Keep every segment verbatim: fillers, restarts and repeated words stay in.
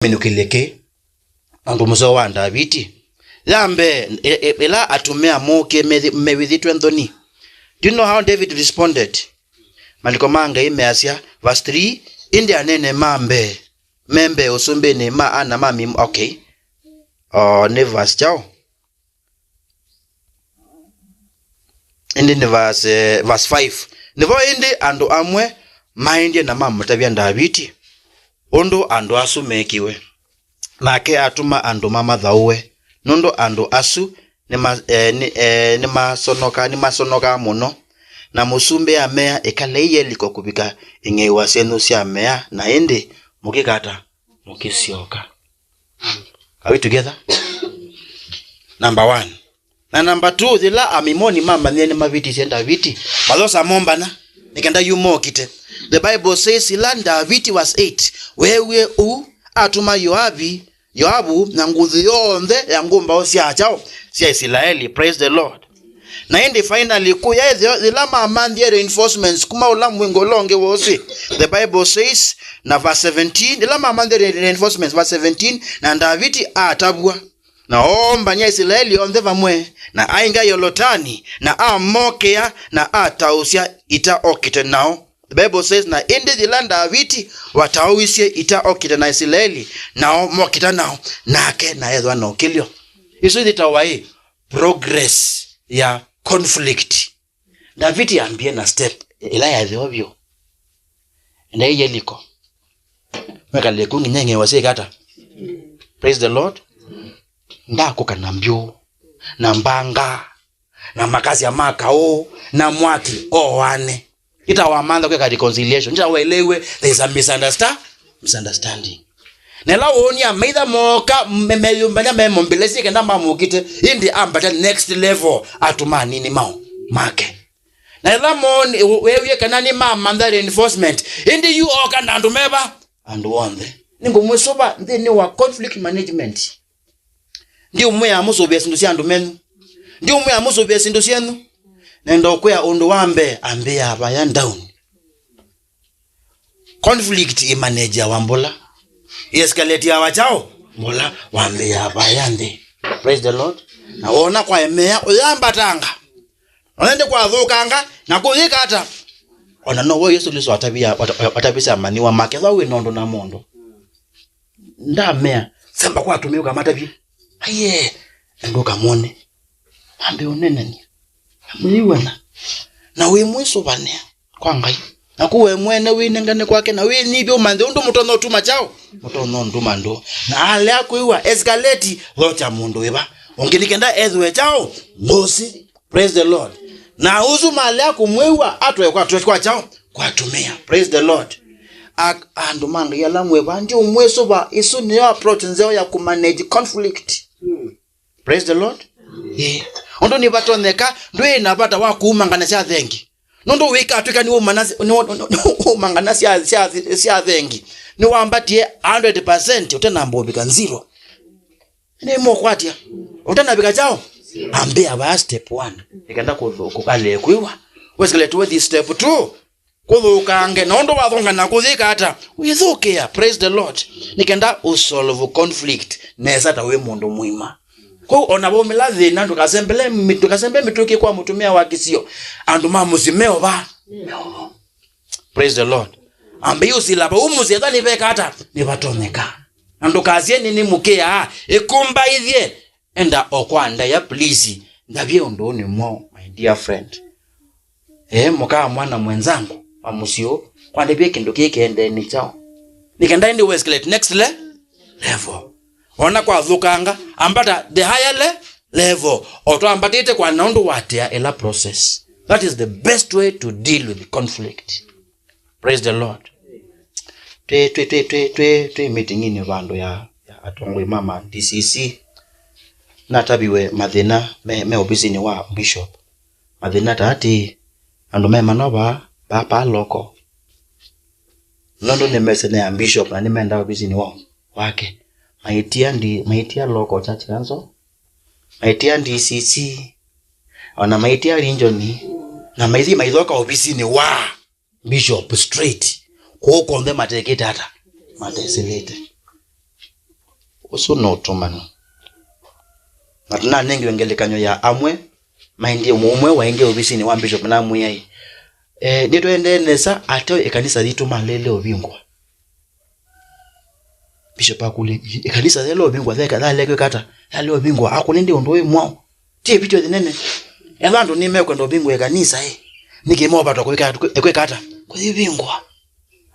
Minũkĩlye kĩ? Ũndũ mũseo wa Ndaviti. Ya mbee, ĩ-, ĩ-, ĩla atumĩa mookie methi-, mew'ĩthĩtwe nthoni. Do you know how David responded? Maandĩko ma Ngai measya, verse three, ĩndĩ anene ma mbee, me mbee ũsumbĩnĩ ma ana ma mim-, okay. O, nĩ verse kyaũ? Ĩndĩ nĩ verse, eh, verse five. Nĩvo ĩndĩ andũ amwe maendie na mamũtavya Ndaviti ũndũ andũ asu meekiwe. Nake atũma andũ mamathaũe, nũndũ andũ asu nĩma-, eh, nĩ, eh, nĩmasonoka-, nĩmasonokaa mũno. Na mũsumbĩ amea, "Ĩkalei Yeliko kũvika ing'eiwa syenyu sya mea, na ĩndĩ mũkĩkata mũkĩsyoka." Are we together? Number one. Na number two, yĩla Amimoni mamanyie nĩmavĩtisye Ndaviti, mathosa mombana, nĩ kenda yu mokite. The Bible says, yĩla Ndaviti was eight, weewie ũu, atũma Yoavi, Yoavu na nguthu yonthe ya ngũmbaũ sya kyaũ sya Isilaeli. Praise the Lord. Na ĩndĩ finally, kũya ĩtheo, yĩla mamanthie reinforcements kuma ũla mwingo ũla ũngĩ wa ũsĩ, the Bible says, na verse seventeen, yĩla mamanthie re-, reinforcements, verse seventeen, na Ndaviti atavw'a, na oombany'a Isilaeli onthe vamwe, na ainga Yolotani, na amokĩa, na ataũsya ita okite nao. The Bible says, na ĩndĩ yĩla Ndaviti wataũisye ita okite na Isilaeli, nao mokita nao, nake na ethwa na ũkĩlyo. Isu ithitawa ĩ progress ya conflict. Ndaviti ambie na step ĩla ya ĩtheo vyũ. Endai Yeliko. Mekale ku nginya ing'eiwa syĩ kata. Praise the Lord. Ndakũka na mbyũ, na mbanga, na makasya ma kaũ, na mwaki, oane. Ita wamantha kwĩka reconciliation, ita waelewe, there is a misundersta-, misunderstanding. Na ĩla woonie amaitha mooka, me-, meyũmbany'a me mobilized kenda mamũkite, ĩndĩ ambata next level, atũma anini mao, make. Na ĩla mooni, weewie kana nĩmamantha reinforcement, ĩndĩ yu ooka na andũ meva? Andũ onthe. Nĩngũmwĩsũva nthĩnĩ wa conflict management. Ndiũmwĩa mũsũvĩe syĩndũ sya andũ menyu. Ndiũmwĩa mũsũvĩe syĩndũ syenyu. Nenda ũkwĩa ũndũ wa mbee, ambĩĩa vaya down. Conflict ĩmanejawa mbũla. Ĩescalateawa kyaũ? Mbũla wambĩĩa vaya nthĩ. Praise the Lord. Na wona kwaemea, ũyambatanga. Ona ĩndĩ kwathũkanga, na kũyĩka ata? Ona nowe Yesũ Klĩsto atavia-, ata-, atavisye amanyĩw'a make, ethĩwa wĩ na ũndũ na mũndũ. Ndamea, semba kwa atumĩa ũkamatavye. Aiee, enda ũkamwone. Ambe ũnenany'a. Mũyĩw'ana. Na wĩmwĩsũvanĩa kwa Ngai. Naku we mwene wĩnengane kwake na wĩnyivye ũmanthe ũndũ mũtonya ũtuma kyaũ? Mũtonya ũndũ mandũ. Na alea kwĩw'a escalate, thokya mũndũ ĩva. Ũngĩ nĩ kenda ethĩwe kyaũ? Ngũsĩ. Praise the Lord. Na ũsu malea kũmwĩw'a atwae kwa, kwa kyaũ? Kwa atumĩa. Praise the Lord. A-, andũ ma Ngai ala mwĩva, ndiũmwĩsũva, ĩsu nĩyo approach nzeo ya kũmanage conflict. Praise the Lord. Yeah. Ũndũ nĩvatonyeka, ndwĩ na vata wa kuumangana sya thengi. Nũndũ wĩkatwĩka nĩwaumana, nĩwa-, nĩwaumangana sya, sya, sya thengi. Nĩwambatie hundred percent ũtanamba ũvika zero. Nĩmũkwatya. Ũtanavika kyaũ? Ambĩa vaa step one. Nĩkenda kũthũ-, kũkalee kwĩwa. Wesĩkĩle tuwethi step two. Kũthũkange. Na ũndũ wathũkanga na kũyĩka ata? Wĩthũkĩa. Praise the Lord. Nĩkenda ũsolve conflict nesa ta wĩ mũndũ mũima. Kwoou ona vaumĩla thĩna, ndũkasembele mi-, ndũkasembele mĩtũkĩ kwa mũtumĩa wa kĩsio. Andũ ma mũsyĩ meova. Meova. Praise the Lord. Ambĩi ũsila vau mũsyĩ, ethĩwa nĩveka ata? Nĩvatonyeka. Na ndũkasye nĩnĩmũkĩaa, ĩkũmbaĩthye. Enda o kwa ndaĩa, please. Ndavye ũndũ ũũ nĩ mwaũ, my dear friend. Eh, mũka wa mwana mwenzangu wa mũsyĩ ũũ, kwandĩvye kĩndũ kĩĩ kĩendee nĩ kyaũ? Nĩ kenda ĩndĩ we escalate next le-, level. Ona kwathũkanga, ambata the higher le-, level. O twambatĩte kwa na ũndũ watea ĩla process. That is the best way to deal with conflict. Praise the Lord. Twĩ, twĩ, twĩ, twĩ, twĩ, twĩ meeting-inĩ vandũ ya, ya atongoi ma ma D C C. Nataviwe mathĩna me, me ovisinĩ wa bishop. Mathĩna ta atĩ, andũ me manova, papa loko. Nũndũ nĩmesene ya bishop na nĩmenda ovisinĩ wa, wake. Maitia ndi, maitia local church council. Maitia D C C. Ona maitia region. Na maithi maithoka ovisinĩ wa bishop straight. Kũu konthe matekĩte ata? Matesĩlĩte. Ũsu nĩ ũtũmano. Na tũnanengiwe ngelekany'o ya amwe maendie, ũmwe waendie ovisinĩ wa bishop na amwĩa, "Ĩ, eh, nĩtũendee nesa ateo ĩkanisa yitũ malele ũvingwa." Bishop akũlya, "Ĩ, ĩkanisa yele ũvingwa, yeka yale kwĩka ata? Yale ũvingwa, akũlya, 'Ndi ũndũ wĩ mwaũ? Ti ĩvĩtyo yĩnene. Ethĩwa andũ nĩmekwenda ũvingwa ĩkanisa, ĩ, nĩkĩ movatwa kwĩka, kwĩka ata? Kũyĩvingwa."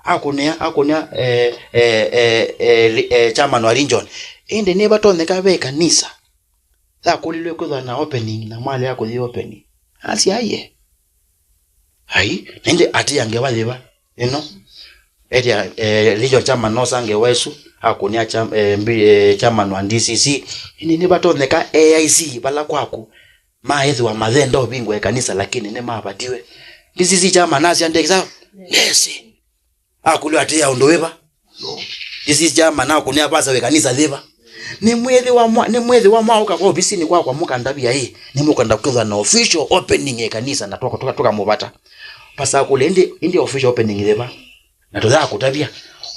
Akũnĩa, akũnĩa, eh, eh, eh, eh, li-, eh, chairman wa region, "Ĩndĩ nĩvatonyeka ve ĩkanisa yakũlilwe kwĩthwa na opening na mwalea kũthi opening?" Asya, "Aiee." Ai, na ĩndĩ atĩa ngewa yĩva ĩno? Etya, eh, region chairman nosa ngewa ĩsu, akũnĩa cham-, eh, mbi-, eh, chairman wa D C C, "Ĩndĩ nĩvatonyeka A I C vala kwaku maethĩwa mathenda ũvingwa ĩkanisa, lakini nĩmavatiwe." D C C chairman asya, "Ndĩsa, ndĩsĩ." Akũlya, "Atĩa ũndũ wĩva?" This is chairman akũnĩa, "Pasa wĩ kanisa yĩva?" "Nĩmwĩthĩwa mwa-, nĩmwĩthĩwa mwaũka kwa ovisinĩ kwakwa mũkandavya ĩ, nĩmũkwenda kwĩthwa na official opening ya kanisa na tũka-, tũka-, tũkamũvata." Pasa akũlya, "Ĩndĩ, ĩndĩ official opening yĩva? Na tũyakũtavya.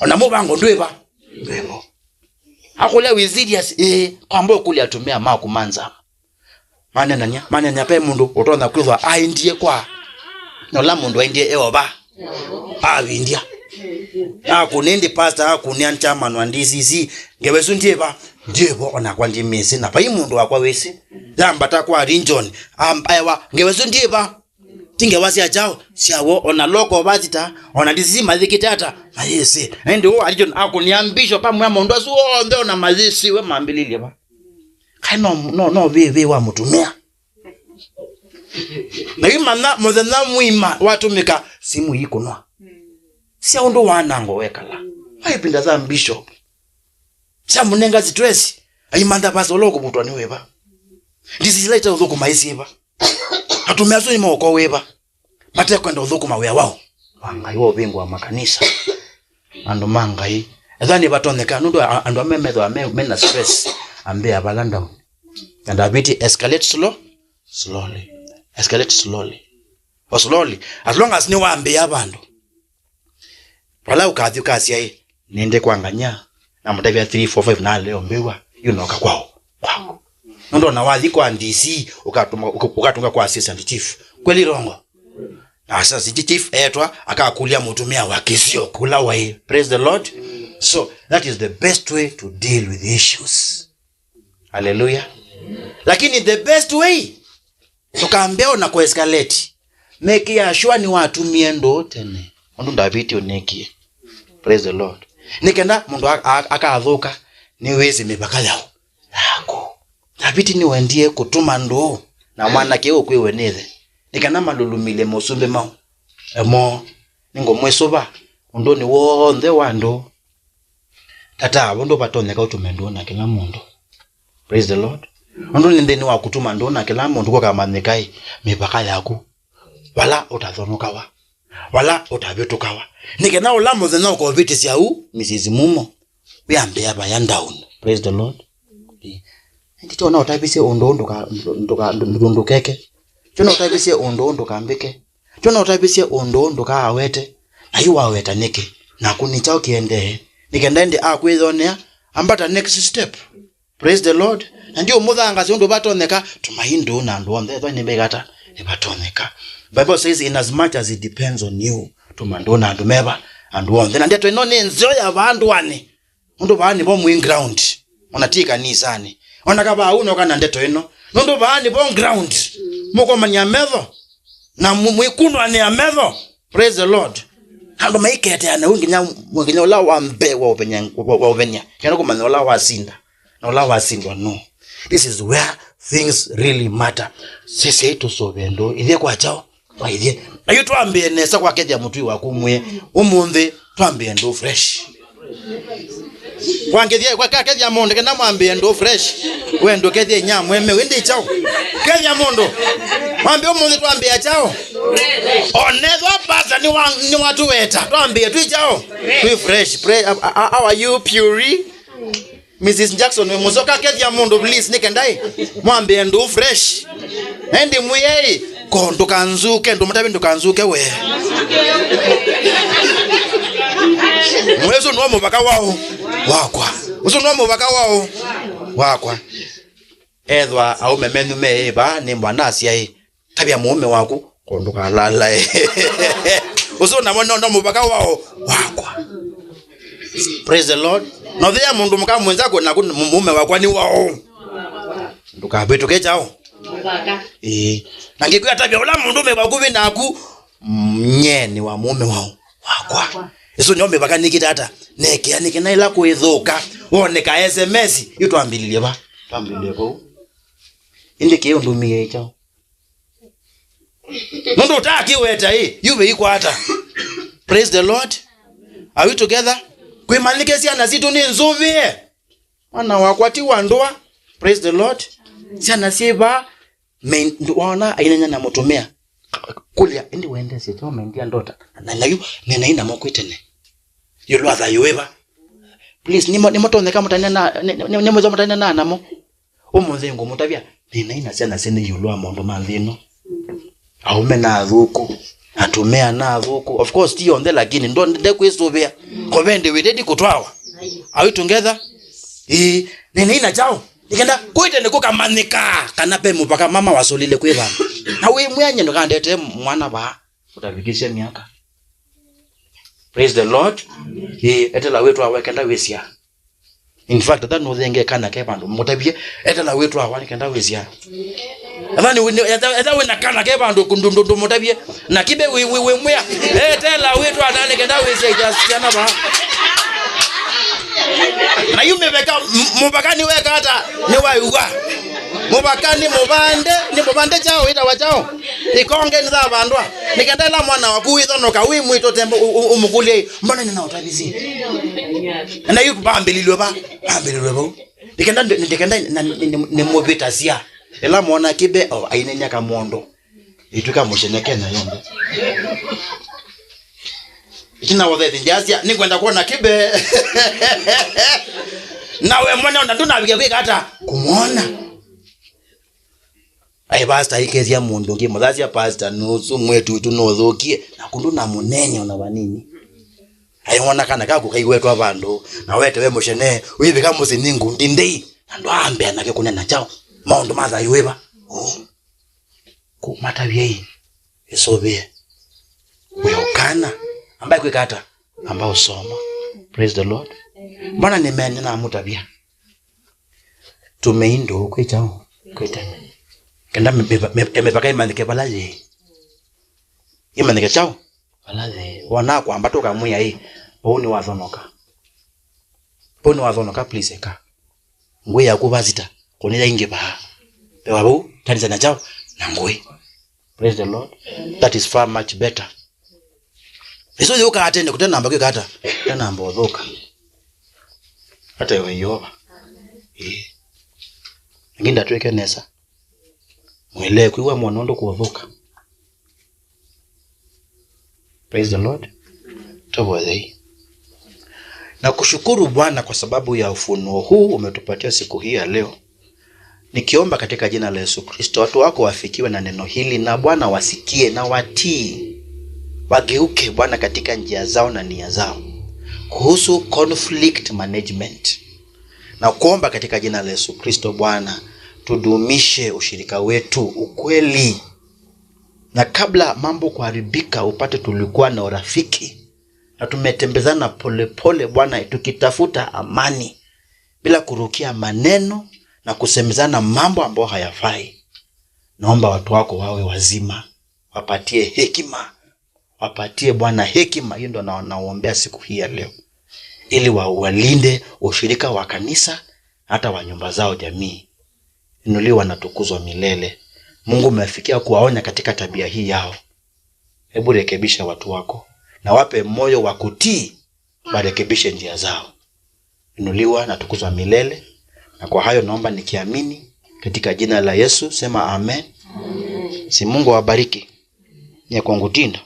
Ona mũvango ndwĩva?" Ndwĩvo. Akũlya, "Wĩ serious?" "Ĩĩ." Kwamba ũkũlya atumĩa maku ma nzama. Maneenany'a, maneenany'a, ve mũndũ ũtonya kwĩthwa aendie kwa, na ũla mũndũ aendie eova, avindya. Akũnĩa ĩndĩ pastor, akũnĩa chairman wa D C C, "Ngewa ĩsu ndyĩva?" "Ndyĩvo, onakwa ndimĩsĩ, na vai mũndũ wakwa wĩsĩ." Yambata kwa region, am-, aewa, "Ngewa ĩsu ndyĩva?" Ti ngewa sya kyaũ? Sya w'o, ona local pastor, ona D C C mayĩkĩte ata? Mayĩsĩ. Na ĩndĩ ũũ region akũnĩa bishop amwĩa maũndũ asu onthe ona mayĩsĩ we mambĩlĩlye va. Kaĩ no, no, no vĩvĩ wa mũtumĩa. Na imanya mũthenya mũima watũmĩka, simũ iikũnwa. Sya ũndũ wanango wekala. Vai ĩvinda sya bishop. Sya mũnenga stress. Aimantha pasa ũla ũkũvutwa nĩ wĩva. Ndisi ila itaũthũkũma isyĩva. Atumĩa asu nĩmaũka wĩva? Matekwenda ũthũkũma wĩa wao. Wa Ngai wa ũvingũa makanisa. Andũ ma Ngai. Ethĩwa nĩvatonyeka, nũndũ a-, andũ amwe methĩwa me, mena stress, ambĩa vala down. Na Ndaviti, "Escalate slow, slowly. Escalate slowly. O slowly. As long as nĩwambĩa vandũ." Vala ũkathi ũkasya, "Ĩ, nĩndĩ kwa ngany'a, namũtavya three, four, five, na leo mbĩw'a, yu noka kwao, kwaku." Nũndũ ona wathi kwa D C, ũkatũma, ũka-, ũkatunga kwa assistant chief. Kweli rongo? Na assistant chief etwa, akakũlya mũtumĩa wa kĩsio kũla waĩ. Praise the Lord. So, that is the best way to deal with issues. Hallelujah. Lakini the best way, ndũkambĩa ona kũescalate. Make sure nĩwatumie ndũũ tene. Ũndũ Ndaviti ũneekie. Praise the Lord. Nĩ kenda mũndũ a-, a-, akathũka, nĩwĩsĩ mĩvaka yaũ? Yaku. Ndaviti nĩwendie kũtuma ndũũ na mwanake ũkwĩwe nĩ ĩthe. Nĩ kana malũlũmĩlye mosũmbĩ mau. Emo, nĩngũmwĩsũva ũndũnĩ w'onthe wa ndũũ. Tata, avo ndũvatonyeka ũtume ndũũ na kĩla mũndũ. Praise the Lord. Ũndũ nĩ nthĩnĩ wa kũtuma ndũũ na kĩla mũndũ kũkamanyĩka ĩ mĩvaka yaku, vala ũtathũnũkawa, vala ũtavĩtũkawa. Nĩ kenda ũla mũthenya ũkovĩtĩsya u, Missus Mumo, wĩambĩa vaya down. Praise the Lord. Ĩndĩ tyo no ũtavisye ũndũ ndũka-, ndũka-, ndũ-, ndũkeke. Tyo no ũtavisye ũndũ ndũkambĩke. Tyo no ũtavisye ũndũ ndũkaawete. Na yu waweta nĩkĩ? Naku nĩ kyaũ kĩendee? Nĩ kenda ĩndĩ akwĩyonea, ambata next step. Praise the Lord. Na ndio mũthangasya ũndũ vatonyeka, tuma ndũũ na andũ onthe, ethwa nĩmekata, nĩvatonyeka. Bible says, "In as much as it depends on you," tuma ndũũ na andũ meva, andũ onthe. Na ndeto ĩno nĩ nzeo ya vandũanĩ. Nũndũ vaa nĩvo mwĩ ground. Ona ti kanisanĩ. Ona kavaa ũu noka na ndeto ĩno. Nũndũ vaa nĩvo ground. Mũkomania metho. Na mũ-, mwĩkunwanĩa metho. Praise the Lord. Andũ maiketeana ũu nginya, nginya ũla wa mbee wa ũvenya, wa, wa ũvenya. Kenda kũmanya ũla wasinda. Na ũla wasindwa nũ. This is where things really matter. Sisi tũsũve ndũũ. Ithyĩ kwa kyaũ? Waithye. Na yu twambĩe nesa kwakethya mũtwi waku mwĩe. Ũmũnthĩ twambĩe ndũũ fresh. Kwangethya, kwa kakethya mũndũ kenda mwambĩe ndũũ fresh. We ndũkethye inya mweme, wĩndĩ kyaũ? Kethya mũndũ. Mwambĩe ũmũnthĩ twambĩe kyaũ? Onethwa pasta nĩ wa, nĩ watũweta. Twambĩe twĩ kyaũ? Twĩ fresh. Pray, uh, uh, how are you, Puri? Missus Jackson, we mũsoka kethya mũndũ, please, nĩ kenda ĩ mwambĩe ndũũ fresh. Na ĩndĩ mwĩe ĩ, ko ndũkanzuke, ndũmũtavye ndũkanzuke we. Mwĩsũ nĩwe mũvaka waũ? Wakwa. Ũsu no mũvaka waũ? Wakwa. Ethwa aũme menyu me ĩva, nĩ mbwanasya ĩ, tavya mũũme waku, kũndũ kalalae. Ũsu namo no, no mũvaka waũ? Wakwa. Praise the Lord. Na ũthĩa mũndũ mũka mwenzako, naku mũũme wakwa nĩ waũ? Ndũkavĩtũke kyaũ? Ĩĩ. Na ngĩkwĩa tavya ũla mũndũme vakuvĩ naku, mm, nyie nĩ wa mũũme waũ? Wakwa. Ĩsu nĩyo mĩvaka nĩkĩte ata? Nekĩa nĩkĩ na ĩla kũĩthũka? Woneka S M S, yu twambĩlĩlye va? Twambĩlĩlye vau. Ĩndĩ kĩĩ ũndũmĩe kyaũ? Nũndũ ũtakĩweta ĩ, yu vĩikwata. Praise the Lord. Are we together? Kwĩmanyĩke syana sitũ nĩ nzũvĩe. Mwana wakwa ti wa ndũa. Praise the Lord. Syana syĩ vaa. Me-, ndũ-, waona ainenya na mũtumĩa. Kũlya, ĩndĩ wendesye kyo, my dear daughter. Na, na yu, nena ina moko itene. Yu lwa thayũ wĩva? Please, nimo, nimo tonyeka mũtane na, ni, ni, ni, nimo tonyeka mũtane na namo. Ũmũnthĩ ngũmũtavya, nena ina syana sene yu lwa maũndũ ma nthĩ ĩno. Aũme na athũku, atumĩa na athũku. Of course, ti onthe, lakini ndo ndekwĩsũvĩa. Kovendi wĩtĩti kũtwawa. Are we together? Ĩĩ, nene ina kyaũ? Nĩkenda kwĩte nĩ kũkamanyĩka kana pe mũvaka mama wasũlile kwĩ vandũ. Na wĩ mwĩany'e ndũkandete mwana vaa ũtavikĩsye myaka. Praise the Lord. Ĩĩ, etela wĩtwawa kenda wĩsya. In fact, etha nũthenge kana ke vandũ, mũtavye, etela wĩtwawa nĩ kenda wĩsya. Etha nĩ, nĩ, etha, etha wĩna kana ke vandũ, ndũ, ndũ, ndũ, mũtavye. Na kibe wĩ, wĩ, wĩ mwĩa, etela wĩtwawa nĩ kenda wĩsya ita syana vaa. Na yu mĩveka, m-, mũvaka nĩweka ata, nĩwaiwa. Mũvaka nĩ mũvande, nĩ mũvande kyaũ, wĩtawa kyaũ? Ikonge nĩ thavandwa. Nĩ kenda ĩla mwana waku wĩthonoka, wĩ mwĩto tembo, ũ-, ũ-, ũmũkũlye, mbona nĩna ũtavisi? Na yu vambĩlĩlwe va? Vambĩlĩlwe vau. Ndikenda, ndikenda na, nĩ, nĩ, nĩmũvĩtasya. Ĩla mwona kibe, o, ainenya kamondo. Ĩtwĩka mũcene Kenya yonthe. Itina wothethi ndyasya, nĩkwenda kuona kibe. Na we mwene ona ndũnavika kwĩka ata? Kũmwona. Ai, pastor aikethya mũndũ ũngĩ, mũthasya pastor, nũsu mwĩtu witũ nũthũkie, na kũndũ na mũnene ona vanini. Ai, wona kana kaku kaiwetwa vandũ, na wete we mũcene, wĩvika mũsyĩ nĩ ngundi ndei, na ndwaambĩa nake kũnena kyaũ, maũndũ ma thayũ wĩva? Ũ. Kũmatavyei, ĩsũvĩe. We ũkana, ambai kwĩka ata? Amba ũsoma. Praise the Lord. Mbona nĩmene namũtavya? Tumei ndũũ kwĩ kyaũ? Kwĩ tene. Kenda mĩ-, mĩ-, mĩ-, mĩvaka ĩmanyĩke vala yĩĩ. Ĩmanyĩke kyaũ? Vala yĩĩ. Wona kwamba tũkamwĩa ĩ, vau nĩwathonoka. Vau nĩwathonoka, please eka. Ngũĩ yaku vasita, kũnĩ yaingĩvaa. Pewa vau, tanĩsya na kyaũ? Na ngũĩ. Praise the Lord. That is far much better. Ĩsu yũkaa tene kũtanamba kwĩka ata? Kũtanamba ũthũka. Ata we Yeova. Ĩĩ. Ngi ndatwĩke nesa. Mwĩlee kwĩw'a mwana ũndũ kũthũka. Praise the Lord. Tũvoyei. Na kushukuru Bwana kwa sababu ya ufunuo huu umetupatia siku hii ya leo. Nikiomba katika jina la Yesu Kristo, watu wako wafikiwe na neno hili, na Bwana wasikie na watii, wageuke Bwana katika njia zao na nia zao. Kuhusu conflict management, na kuomba katika jina la Yesu Kristo, Bwana, tudumishe ushirika wetu, ukweli, na kabla mambo kuharibika, upate tulikuwa na urafiki, na tumetembezana polepole, Bwana, tukitafuta amani, bila kurukia maneno na kusemezana mambo ambayo hayafai. Naomba watu wako wawe wazima, wapatie hekima, wapatie Bwana hekima, hiyo ndo na, naombea siku hii ya leo, ili wa, walinde ushirika wa kanisa, hata wa nyumba zao, jamii. Inuliwa na tukuzwa milele. Mungu, umefikia kuwaonya katika tabia hii yao. Hebu rekebisha watu wako. Na wape moyo wa kutii, warekebishe njia zao. Inuliwa na tukuzwa milele. Na kwa hayo naomba nikiamini katika jina la Yesu, sema amen. Amen. Si Mungu awabariki. Nye kwa ngutinda.